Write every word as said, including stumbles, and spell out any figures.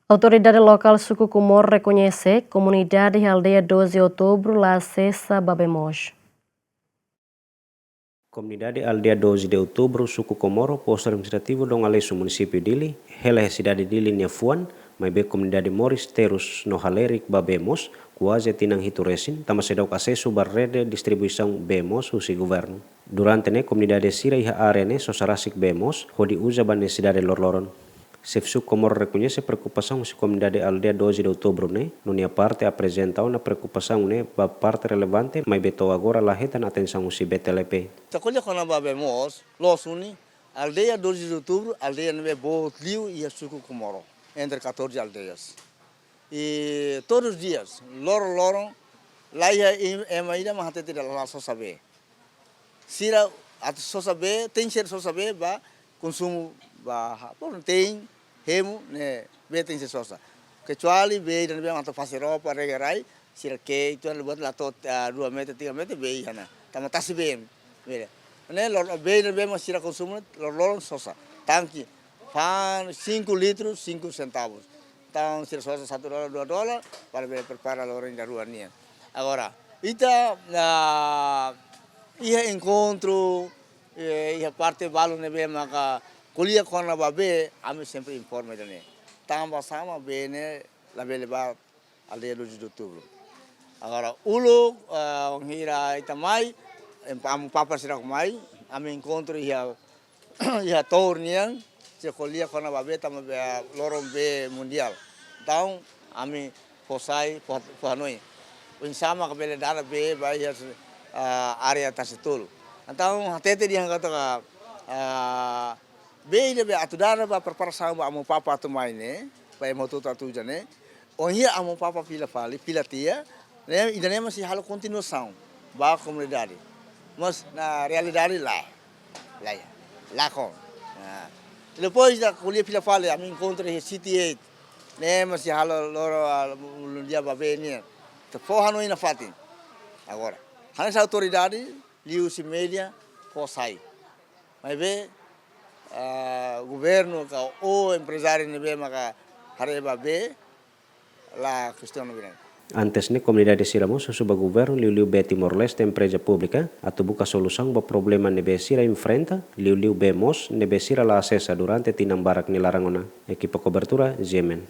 Autoridade lokál Suku Comoro rekoñese komunidade iha aldeia doze Outubru la asesa ba bee moos. Komunidade aldeia doze de Outubru, Suku Comoro, postu administrativu Dom Aleixo, munisípiu Dili, hela iha sidade Dili nia fuan, maibé komunidade moris terus no halerik ba bee moos, kuaze tinan hitu resin, tanba seidauk asesu ba rede distribuisaun bee moos husi governu. Durante ne'e komunidade sira iha área ne'e sosa rasik bee moos, hodi uza ba nesesidade loroloron. Xefe Suku Comoro rekoñese preokupasaun husi komunidade aldeia doze de Outubru ne'e, no nia parte aprezenta ona preokupasaun ne'e ba parte relevante, maibé to'o agora la hetan atensaun husi B T L P. Ita ko'alia kona-ba bee moos, loos duni, aldeia doze de Outubru, aldeia ne'ebé boot liu iha Suku Comoro, entre catorze aldeias. I todos os dias, loroloron, la iha em-, ema ida mak hatete dehan la sosa bee. Sira atu sosa bee, tenke ser sosa bee ba konsumu ba ha-, por tein, hemu, ne'e bee tenke ser sosa. Kecuali bee ida ne'ebé mak atu fase roupa, rega rai, sira ke'e, entaun buat la to'o, ah, dua meter, tiga meter, bee iha ona. Tanba tasi bee, bee. Ne'e lor-, bee ida ne'ebé mak sira konsumu, loroloron sosa. Tanke, fa'an, cinco litros, cinco centavos. Entaun, sira sosa satu dolar, dua dolar, para bele prepara loron ida rua nian. Agora, ita, ah, iha enkontru, eh, iha parte balu ne'ebé maka ko'alia kona-ba bee, ami sempre informa ida-ne'e. Tanba sá mak bee ne'e labele ba aldeia doze de Outubru. Agora, uluk, ah, wainhira ita mai, em, Amu Papa sira mai, ami enkontru iha, iha tour nian, sira ko'alia kona-ba bee tanba bee, loron bee mundiál. Entaun, ami fó sai, fó, fó hanoin. Oinsá mak bele dada bee ba iha, ah, área Tasi Tolu. Entaun, hatete dehan katak, ah, bee ida ne'ebé atu dada ba preparasaun ba Amu Papa atu mai ne'e, ba ema hotu atu uza ne'e. Ohin Amu Papa fila fali, fila tiha, ne'e, ida-ne'e mak sei halo kontinuasaun ba komunidade. Mas na realidade lae, lae, lakon. Ah. Depois ita ko'alia fila fali, ami enkontru iha City Eight, ne'e mak sei halo loron, ah, ulun di'ak ba bee nian. Ita fó hanoin nafatin. Agora, hanesan autoridade, liuhusi média, fó sai. Maibé, ah, governu ka ou emprezáriu ne'ebé maka haree ba bee, la kestiona bee ne'e. Antes ne'e komunidade sira mós husu ba governu liuliu B Timor-Leste Empreza Públika atu buka solusaun ba problema ne'ebé sira enfrenta, liuliu bee moos ne'ebé sira la asesa durante tinan barak nia laran ona. Ekipa kobertura, G M N.